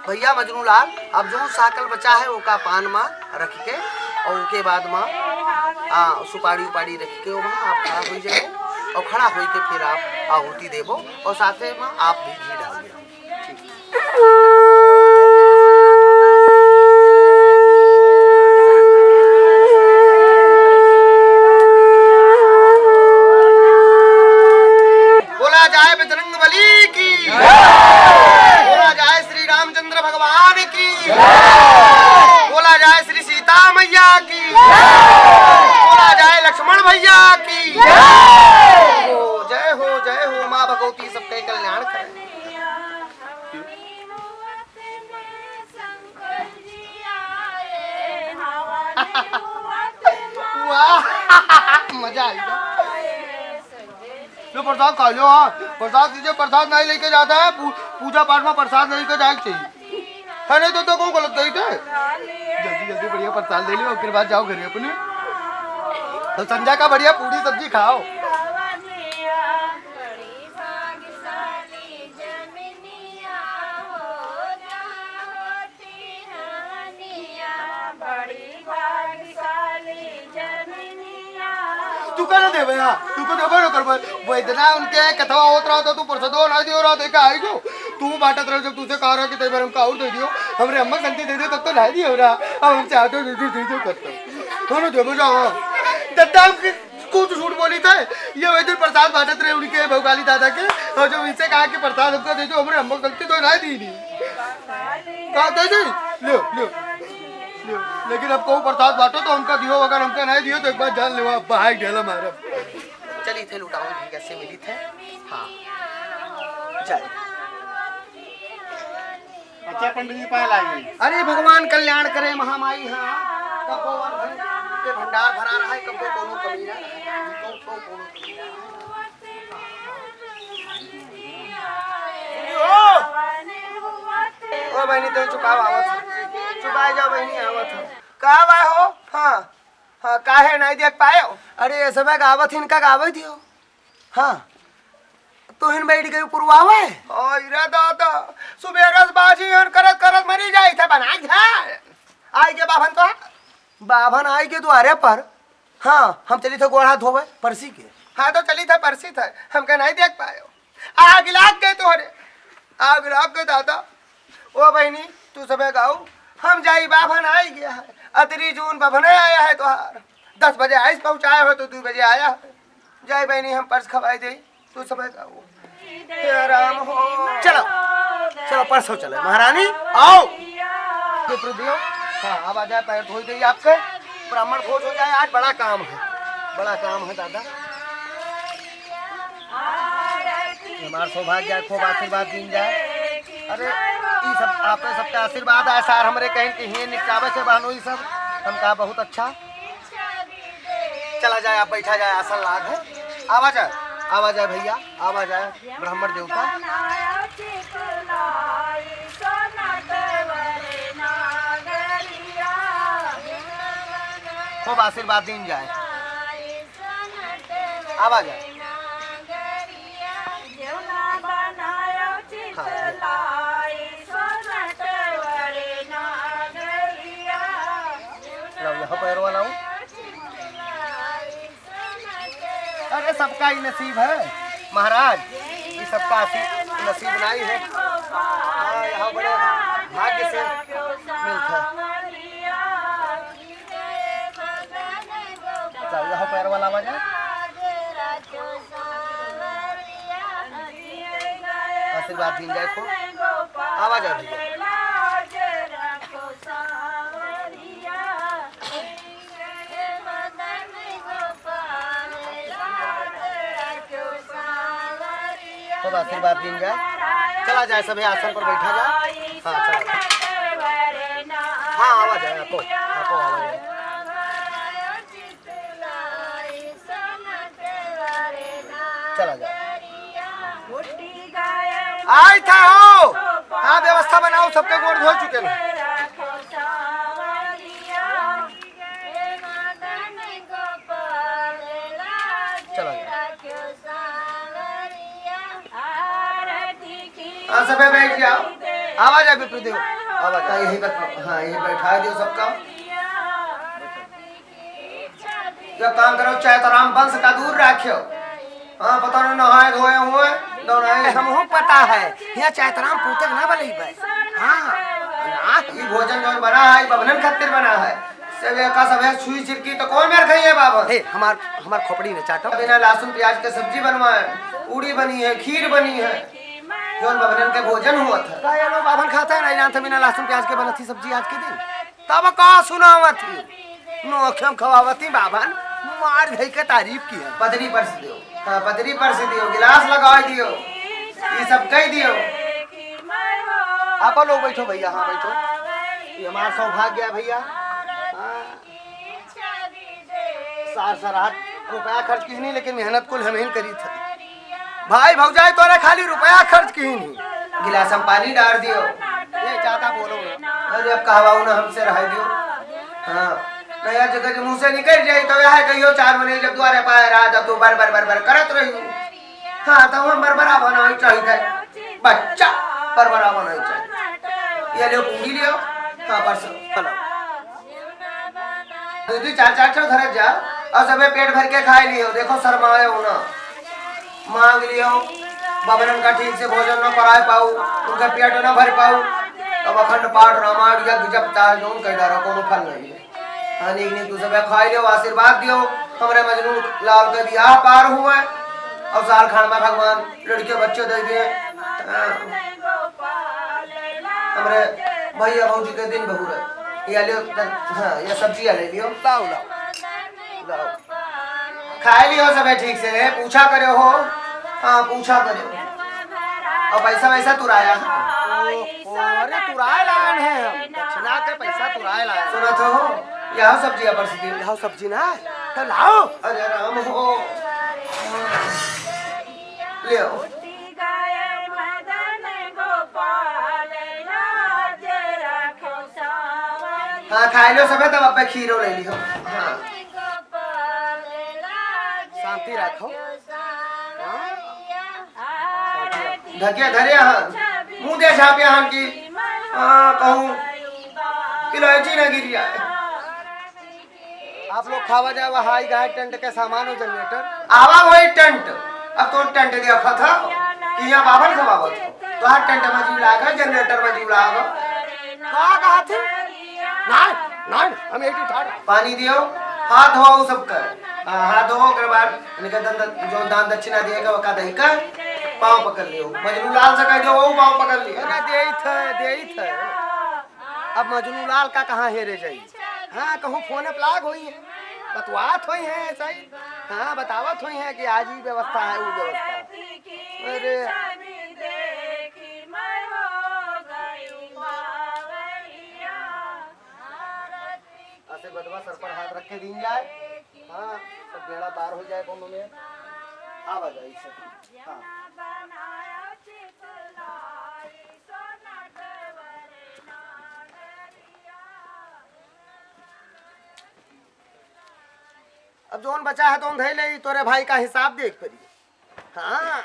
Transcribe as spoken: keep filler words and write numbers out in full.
भैया मजनू लाल, अब जौन साकल बचा है, ओका पान मा रख के और ओके बाद मा, आ, सुपारी उपारी रख के ओमा आप खड़ा होइ जाए और खड़ा होइ के फिर आप आहुति देबो और साथे मा आप भी घी डाल दिया। ठीक। बोला जाए बजरंग बली की। बोला जाए श्री रामचंद्र भगवान की। बोला जाए श्री सीता मैया की। बोला जाए लक्ष्मण भैया की। जय हो, जय हो माँ भगवती, सबके कल्याण करे। वाह, मजा आ गया। लो प्रसाद खा लो, हाँ। प्रसाद दीजिए, प्रसाद नहीं लेके जाता है, पू-, पूजा पाठ में प्रसाद नहीं लेके जाए के चाहिए। है नहीं तो, तो कौन गलत कही थे? जल्दी, जल्दी बढ़िया प्रसाद ले लो, ओकरे बाद जाओ घरे अपने। तो संध्या का बढ़िया पूरी सब्जी खाओ। तू का ना देबे, हाँ? तू को देबे ना करबे। वो इतना उनके कथवा होत रहा था, तू परसदो ना दियो रहा, देखा आई जो। तू बाटत रहे, जब तुझे कहा रहा कि तई बार हमका और दे दियो, हमरे अम्मा गलती दे दे, तब तो ना दियो रहा। अब हम चाहते दे दे, दे दे करते। दोनों देबे जा, हाँ। दद्दा, हम कि-, कुछ झूठ बोली थे। ये वही दिन प्रसाद बाटत रहे उनके भोगाली दादा के, और जब इनसे कहा कि प्रसाद हमको दे दो, हमरे अम्मा गलती तो ना दी नहीं। कहा दे दे, ले, ले, ले। लेकिन अब कहूँ प्रसाद बांटो तो हमका दियो, अगर हमका नहीं दियो तो एक बार जान लेवा, बाहर ढेला मारब। चली थे लुटाऊं भैया से मिली थे। हाँ। जाए। अच्छा पंडित जी, पाए लागी। अरे भगवान कल्याण करे महामाई, हाँ। कब्बो अन्न धन के भंडार भरा रहा है, कब्बो कोनो कमी ना रहे। कब्बो कोनो कमी ना रहे। ओ बहिनी, तो चुकाव आवत है। चुकाए जाओ बहिनी, आवत है। का बा हो? हाँ, हाँ, काहे नहीं देख पायो? अरे, ये सब गावत हिन का गावे दियो। हाँ, तू हिन बैठ गई पुरवावे। ओए रे दादा, सुबेरस बाजी हन करत करत मरी जाई था बना घा। आई के बाभन तो, बाभन आई के द्वारे पर। हाँ, हम चली थे गोड़ हाथ धोवे, परसी के। हाँ, तो चली थे परसी थे, हमके नहीं देख पायो। आग लाग गए तोहरे, आग लाग गए दादा। ओ बहिनी, तू सबे गाऊ, हम जाई बाभन आई गया है, अतरी जून बभने आया है तोहार। दस बजे आइस पहुँचाए हो तो दू बजे आया है। जाई बहिनी, हम परस खवाई दे, तू सबे गाऊ। हे राम हो। चलो, चलो, परसों चले। महारानी, आओ। ये तो दियो। हाँ, अब आ जाए, पैर धोई दे आपके। ब्राह्मण भोज हो जाए, आज बड़ा काम है, बड़ा काम है दादा। हमार सौभाग्य है, खूब आशीर्वाद दीन जाए। अरे, ई सब आपे सबके आशीर्वाद है, सार हमरे कहीं कि हिये निपटावे से बहनो, ई सब हम कहा बहुत अच्छा। चला जाए, आप बैठा जाए, आसन लाग है। आवा जाए, आवा जाए भैया, आवा जाए ब्राह्मण देवता। खूब आशीर्वाद दीन जाए। आवा जाए। हाँ, हाँ। लाओ, यहाँ पैरवा लाओ। अरे, सबका ही नसीब है महाराज, ये सबका असी-, नसीब नहीं है। हाँ, यहाँ बड़े भाग्य से मिलता है। चल, यहाँ पैर वाला आवाज है। आशीर्वाद दीन जाए खूब। आवाज है भैया। खूब आशीर्वाद दीन जाए। चला जाए, सभी आसन पर बैठा जाए। हाँ, चला जाए। हाँ, आवा जाए, आपो, आपो आवा जाए। चला जाए। आई था हो। हाँ, व्यवस्था बनाओ, सबके गोड़ धो चुके हैं। चला जाए। हाँ, सबे बैठ जाओ। आवा जा विप्र देव, आवा जा। हाँ, यहीं पर, हाँ, यहीं बैठा दियो सबका। जो काम करो, चैतराम वंश का दूर राख्यो। हाँ, पता नहीं नहाए धोए हुए, दौड़ाए। हमहू पता है, यहाँ चैतराम पूतक ना बनइबे। हाँ, ना। ई भोजन जौन बना है, ई बभनन खातिर बना है। सब एका सब है, छुई छिरकी तो कौन मेर खाई है बाबा? हे, हमार, हमार खोपड़ी में चाटो। बिना लहसुन प्याज के सब्जी बनवाए, पूड़ी बनी है, खीर बनी है, जौन बभनन के भोजन हुआ था। का ये लोग बाभन खाता है ना, जानते बिना लहसुन प्याज के बनत ही सब्जी आज के दिन? तब का सुनावत ही? नोखे में खवावत ही बाभन, मार धई के तारीफ की है। पतरी परस दियो। हाँ, पतरी परस दियो, गिलास लगाए दियो, ये सब कह दियो। आप लोग बैठो भैया, हाँ बैठो। ये हमार सौभाग्य है भैया। हाँ। सार सराहत रुपया खर्च किहनी, लेकिन मेहनत कुल हमहिन करी थे। भाई भौजाई तोरे खाली रुपया खर्च किहनी। गिलास में पानी डार दियो। ये ज्यादा बोलो ना। अरे अब कहवाऊ ना हमसे रह दियो। हाँ। नहीं यार, जगह के मुँह से निकल जाई तो यह कहियो चार महीने जब द्वारे पाए रहा तब तू बर बर बर बर करत रही। हाँ, तो हम बरबरा बनाई चाहिए। बच्चा बरबरा बनाई चाहिए। ये लियो पूरी लियो। हाँ, परसों। चलो। दो दो चार चार ठो धरत जा और सबे पेट भर के खाए लियो। देखो, शर्माए हो ना, मांग लियो। बबरन का ठीक से भोजन न कराए पाऊ, उनका पेट न भर पाऊ, तब अखंड पाठ रामायण यज्ञ जप चाहे जौन कह डारा, कोनो फल नहीं है। हाँ, नीक नीक तू सबे खाए लियो, आशीर्वाद दियो, हमरे मजनू लाल के बियाह पार हुए और साल खान में भगवान लड़के बच्चे दे दिए। हाँ। हमरे भैया भौजी के दिन बहु रहे। या लियो, हाँ, या सब्जी या ले लियो। लाओ, लाओ। लाओ। खाए लियो सबे ठीक से, पूछा करे हो। हाँ, पूछा करे। और पैसा वैसा तुराया। ओहो, अरे तुराए लान है हम। दक्षिणा के पैसा तुराए लान। सुना तो हो, यह सब्जी या परस दियो। यह सब्जी ना, तो लाओ। अरे राम हो। लियो। हाँ, खाए लो सबे, तब अब खीरो ले लियो। हाँ। शांति रखो। हाँ? ढकिया धरे हन, मुँह दे झापे हन कि, हाँ, कहूँ इलायची ना गिर जाए। आप लोग खावा जावा, हाई घाट टेंट के सामान हो, जनरेटर। आवा वही टेंट, अब तो टेंट देखा था कि यहाँ बाभन खवावत हो, तो हर टेंट में जीव लाग, जनरेटर में जीव लाग। का कहा थे? नहीं, नहीं, हम यही ठाड़। पानी दियो, हाथ धोओ सबका। हाँ, हाथ धोओ, ओकर बाद इनके दन-, जो दान दक्षिणा दिए का, ओका दही का, पाँव पकड़ लियो। मजनू लाल से कह दियो, वो पाँव पकड़ लियो। अरे, देई थे, देई थे। अब मजनू लाल का कहाँ हेरे जाई? हाँ, कहूँ फोन पे लाग होई है, बतवात होई है ऐसा ही। हाँ, बतावत होई है कि आज ही व्यवस्था है, वो व्यवस्था है। अरे। आशीर्वादवा सर पर हाथ रख के दीन जाए। हाँ, सब बेड़ा पार हो जाए कोनो में। आवा जाए इससे। हाँ। अब जौन बचा है तौन धइ ले, तोरे भाई का हिसाब देख परी। हाँ,